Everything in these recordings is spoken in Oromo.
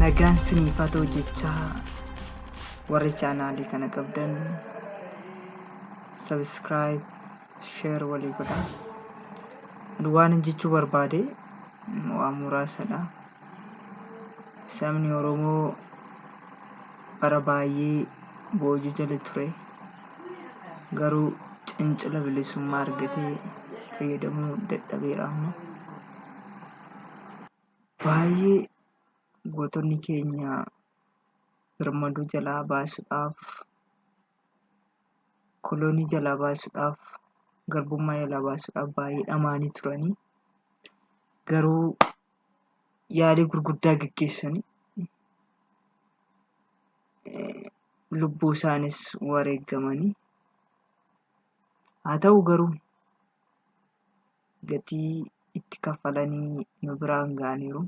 Nagaan siniif haa ta'u jechaa warri chaanaalii kana qabdan subscribe share walii godhaa. Ani waan jechuu barbaade waan muraasadha. Sabni Oromoo bara baay'ee boojuu jala ture. Garuu cincila bilisummaa argatee fayyadamuu dadhabeera amma. Baay'ee gootonni keenya birmaduu jalaa baasuudhaaf, koloonii jalaa baasuudhaaf, garbummaa jalaa baasuudhaaf baay'ee dhamaanii turanii. Garuu yaalii gurguddaa geggeessanii lubbuu isaanis wareegamanii. Haa ta'u garuu gatii itti kaffalanii nu biraan ga'aniiru.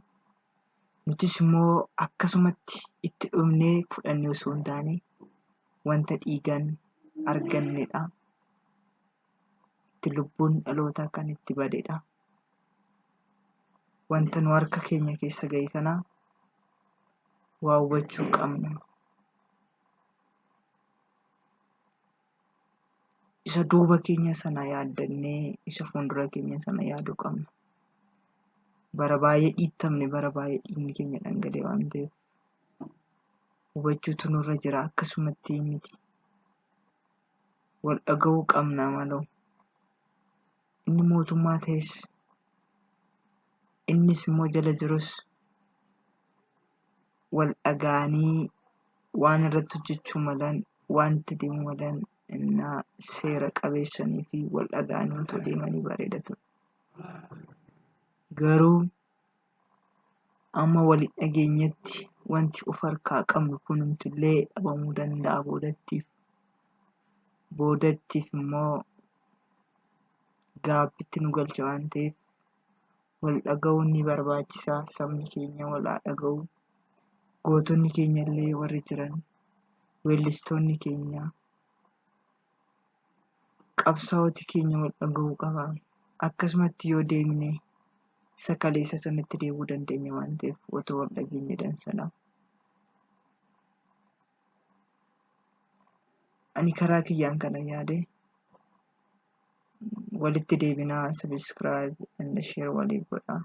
Nutis immoo akkasumatti itti dhumnee fudhannee osoo hin taane wanta dhiigaan argannedha. Itti lubbuun dhalootaa kan itti badedha. Wanta nu harka keenya keessa ga'e kana waa hubachuu qabna. Isa duuba keenya sana yaaddannee isa fuuldura keenya sana yaaduu qabna. Bara baay'ee dhiittamne, bara baay'ee dhiigni keenya dhangala'e waan ta'eef hubachuutu nurra jira. Akkasumatti miti. Wal dhaga'uu qabna maloo. Inni mootummaa ta'es innis immoo jala jirus wal dhaga'anii waan irratti hojjechuu malan, waan itti deemuu malan innaa seera qabeessanii fi wal dhaga'anii otoo deemanii bareeda ture. Garuu amma wal hin dhageenyetti wanti of harkaa qabnu kunumtillee dhabamuu danda'a boodattiif. Boodattiif immoo gaabbitti nu galcha waan ta'eef wal dhaga'uun ni barbaachisa. Sabni keenya wal haa dhaga'u. Gootonni keenya illee warri jiran, weellistoonni keenya, qabsaa'oti keenya wal dhaga'uu qaba. Akkasumatti yoo deemne isa kaleessa sanatti deebi'uu dandeenya waan ta'eef otoo wal dhageenye dansadha. Ani karaa kiyyaan kana yaade. Walitti deebinaa, subscribe and share walii godhaa.